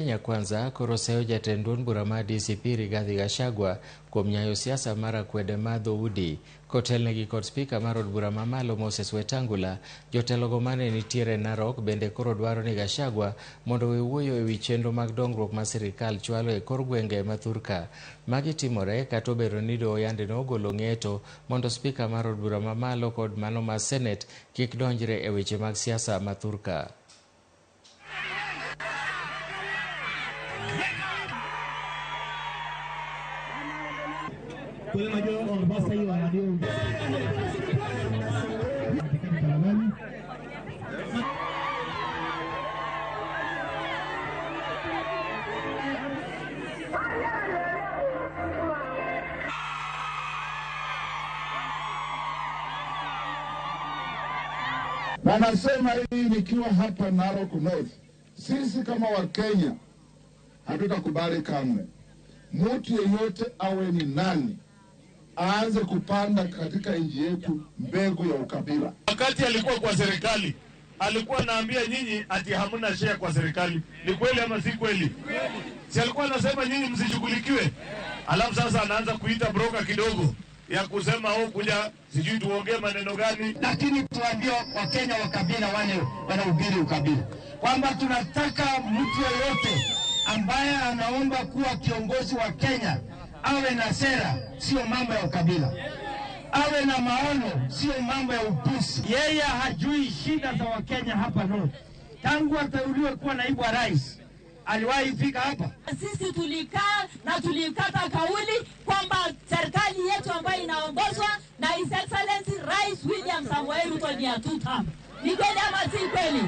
Kenya Kwanza koro seyo jatend duond bura mar DCP Rigathi Gachagua kuom nyayo siasa mar akwede ma dhoudi. Kotelnegi kod spika mar od bura mamalo Moses Wetangula, jotelogo mane nitiere Narok bende koro dwaro ni Gachagua mondo owe wuoyo ewi chenro mag dongruok ma sirikal chwalo e kor gwenge ma thurka. Magi timore kata obedo ni doho yande nogolo ng'eto mondo spika mar od bura mamalo kod mano mar senet kik donjre e weche mag siasa ma thurka. Na nasema hii nikiwa hapa Narok North, sisi kama Wakenya hatutakubali kamwe mtu yeyote awe ni nani aanze kupanda katika nchi yetu mbegu ya ukabila. Wakati alikuwa kwa serikali alikuwa anaambia nyinyi ati hamna share kwa serikali. Ni kweli ama si kweli? Si alikuwa anasema nyinyi msishughulikiwe? Alafu sasa anaanza kuita broker kidogo ya kusema oh, kuja sijui tuongee maneno gani. Lakini tuambie Wakenya wa kabila wale wanahubiri ukabila kwamba tunataka mtu yeyote ambaye anaomba kuwa kiongozi wa Kenya awe na sera, sio mambo ya ukabila, awe na maono, sio mambo ya upusi. Yeye hajui shida za Wakenya hapa North. Tangu ateuliwe kuwa naibu wa rais aliwahi fika hapa? Sisi tulikaa na tulikata kauli kwamba serikali yetu ambayo inaongozwa na His Excellency Rais William Samoei Ruto ni ya two term. Ni kweli ama si kweli?